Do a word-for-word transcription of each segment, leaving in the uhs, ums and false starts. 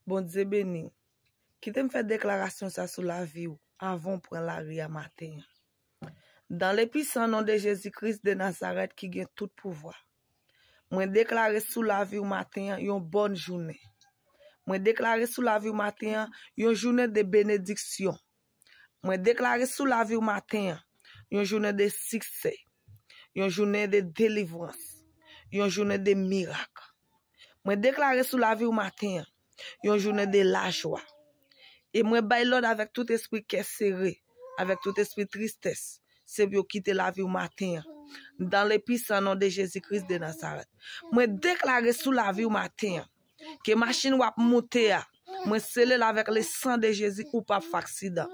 Bondye beni w. Kite m fè deklarasyon sa sou lavi w avan w pran lari a maten an. Dan le pisan non de Jezi Kris de Nazarèt ki gen tout pouvwa, mwen deklare sou lavi w maten an yon bòn jounen. Mwen deklare sou lavi w maten an yon jounen de benediksyon. Mwen deklare sou lavi w maten an yon jounen de siksè, yon jounen de delivrans, yon jounen de mirak. Mwen deklare sou lavi w maten an yon jounen de lajwa. E mwen bay lòd avèk tout espri kè sere, avèk tout espri tristès, se pou yo kite lavi w maten an. Dan le pisan non de Jezi Kris de Nazarèt, mwen deklare sou lavi w maten an ke machin w ap moute a, mwen sele l avèk le san de Jezi, ou p ap fè aksidan.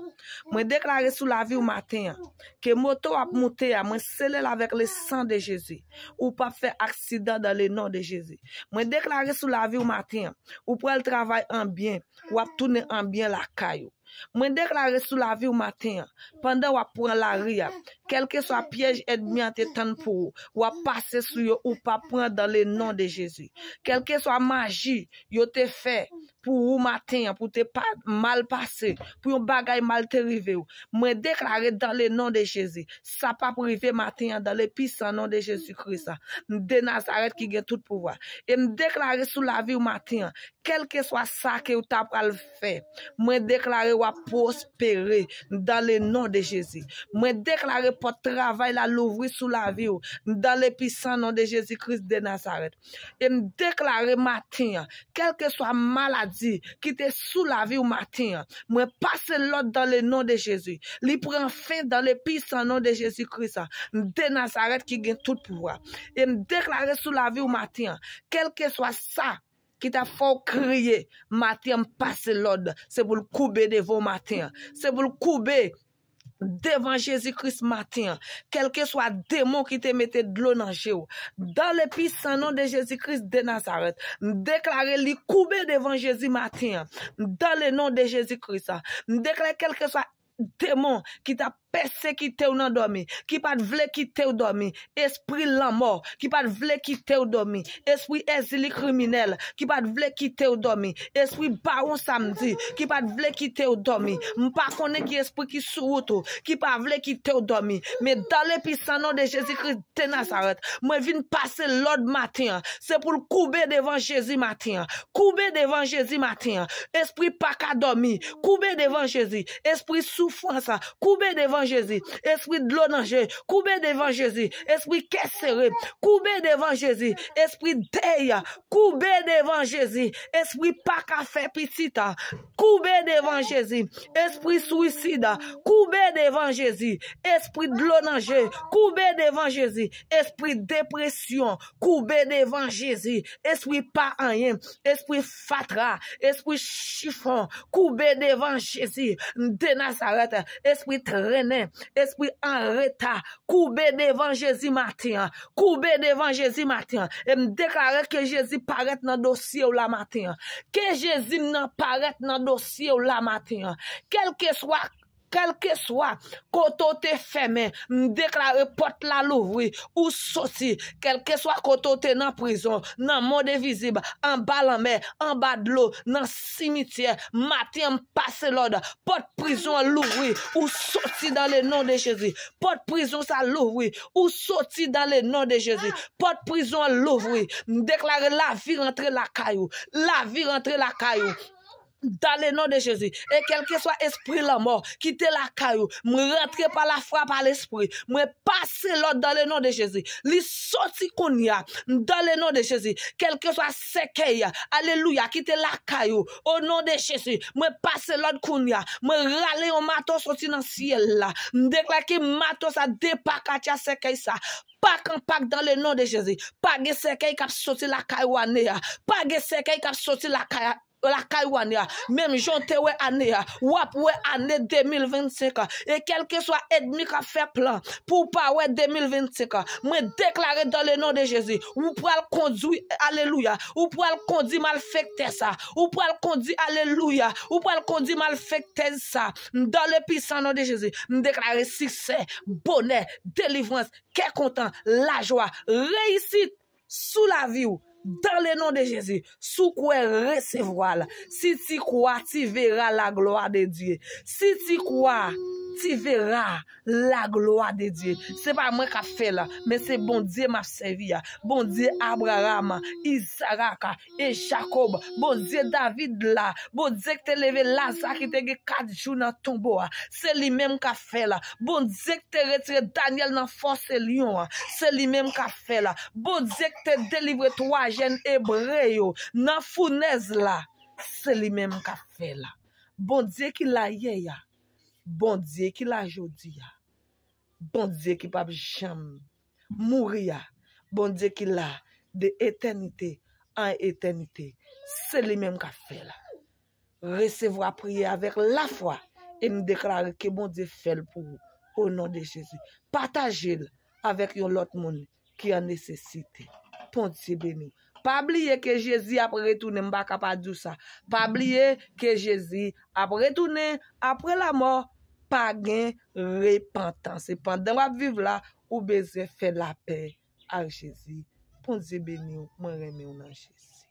Mwen deklare sou lavi w maten an ke moto w ap moute a, mwen sele l avèk le san de Jezi, ou p ap fè aksidan dan le non de Jezi. Mwen deklare sou lavi w maten an, ou pral travay an byen, w ap tounen an byen lakay ou. Mwen deklare sou lavi w maten an, pandan w ap pran lari a, kèlkeswa pyèj ènmi an te tann pou ou, w ap pase sou yo, ou p ap pran dan le non de Jezi. Kèlkeswa maji yo te fè pou ou maten an, pou te pa mal pase, pou yon bagay mal te rive w, mwen deklare dan le non de Jezi, sa p ap rive maten an, dan le pisan non de Jezi Kris de Nazarèt ki gen tout pouvwa. E m deklare sou lavi w maten an, kèlkeswa sa ke w ta pral fè, mwen deklare w ap pwospere dan le non de Jezi. Mwen deklare pòt travay la louvri sou lavi w dan le pisan non de Jezi Kris de Nazarèt. E m deklare maten an, kèlkeswa maladi ki te sou lavi w maten an, mwen pase lòd dan le non de Jezi. Li pran fen dan le pisan non de Jezi Kris de Nazarèt ki gen tout pouvwa. E m deklare sou lavi w maten an, kèlkeswa sa ki t ap fè w kriye maten an, m pase lòd, se pou l koube devan w maten an. Se pou l koube devan Jezi Kris maten an. Kèlkeswa demon ki te mete dlo nan je w, dan le pisan non de Jezi Kris de Nazarèt, m deklare li koube devan Jezi maten an. Dan le non de Jezi Kris, m deklare kèlkeswa demon ki t ap pèsekite w nan dòmi, ki pa t vle kite w dòmi, espri lanmò ki pa t vle kite w dòmi, espri ezili kriminèl ki pa t vle kite w dòmi, espri bawon samdi ki pa t vle kite w dòmi. M pa konnen ki espri ki sou wout ou, ki pa vle kite w dòmi. Men dan le pisan non de Jezi Kris de Nazarèt, mwen vin pase lòd maten an. Se pou l koube devan Jezi maten an. Koube devan Jezi maten an. Espri pa ka dòmi, koube devan Jezi. Espri soufrans, koube devan Jezi. Espri dlo nan je, koube devan Jezi. Espri kè sere, koube devan Jezi. Espri dèy, koube devan Jezi. Espri pa ka fè pitit, koube devan Jezi. Espri swisid, koube devan Jezi. Espri dlo nan je, koube devan Jezi. Espri depresyon, koube devan Jezi. Espri pa anyen, espri fatra, espri chifon, koube devan Jezi de Nazarèt. Espri trennen, espri anreta, koube devan Jezi maten an. Koube devan Jezi maten an. E m deklare ke Jezi parèt nan dosye w la maten an. Ke Jezi m nan parèt nan dosye w la maten an. Kèlkeswa, kèlkeswa kote w te fèmen, m deklare pòt la louvri, ou soti. Kèlkeswa kote w te nan prizon, nan mond envizib, anba lanmè, anba dlo, nan simityè, maten an m pase lòd, pòt prizon an louvri, ou soti dan le non de Jezi. Pòt prizon sa louvri, ou soti dan le non de Jezi. Pòt prizon an louvri. M deklare lavi rantre lakay ou. Lavi rantre lakay ou. Dan le non de Jezi. E kèlkeswa espri lanmò ki te lakay ou, m rantre pa lafwa, pa lespri. Mwen pase lòd dan le non de Jezi. Li soti kounye a. Dan le non de Jezi. Kèlkeswa sèkèy, alelouya, ki te lakay ou, o non de Jezi, mwen pase lòd kounye a. Mwen rale yon mato soti nan syèl la. M deklare ke mato sa depakatya sèkèy sa. Pak an pak dan le non de Jezi. Pa gen sèkèy k ap soti lakay ou ane a. Pa gen sèkèy k ap soti lakay a, lakay ou ane a. Menm jan w te wè ane a, w ap wè ane de mil vennsenk an. E kèlkeswa ènmi k ap fè plan pou w pa wè de mil vennsenk an, mwen deklare dan le non de Jezi, ou pral kondwi, alelouya, ou pral kondi malfektè sa, ou pral kondi, alelouya, ou pral kondi malfektèz sa. Dan le pisan non de Jezi, m deklare siksè, bonè, delivrans, kè kontan, lajwa, reyisit sou lavi w. Dans le nom de Jésus, si w kwè, resevwa l. Si tu crois, tu verras la gloire de Dieu. Si tu crois, tu verras la gloire de Dieu. Se pa mwen k ap fè l, men se Bondye m ap sèvi a. Bondye Abraram, Izarak e Jacob. Bondye David la. Bondye ki te leve Laza ki te gen kat jou nan tonbo a. Se li menm k ap fè l. Bondye ki te retire Danyèl nan fòse lyon an. Se li menm k ap fè l. Bondye ki te delivre twa jèn ebre yo nan founèz la. Se li menm k ap fè l. Bondye ki la yè a. Bondye ki la jodi a. Bondye ki p ap janm mouri a. Bondye ki la de etènite an etènite. Se li menm k ap fè l. Resevwa priyè avèk lafwa e m deklare ke Bondye fè l pou ou, o non de Jezi. Pataje l avèk yon lòt moun ki an nesesite. Bondye beni w. Pa bliye ke Jezi ap retounen, m pa ka pa di w sa. Pa bliye ke Jezi ap retounen apre lanmò, pa gen repantans. E pandan w ap viv la, ou bezwen fè lapè ak Jezi. Bondye beni w, mwen renmen w nan Jezi.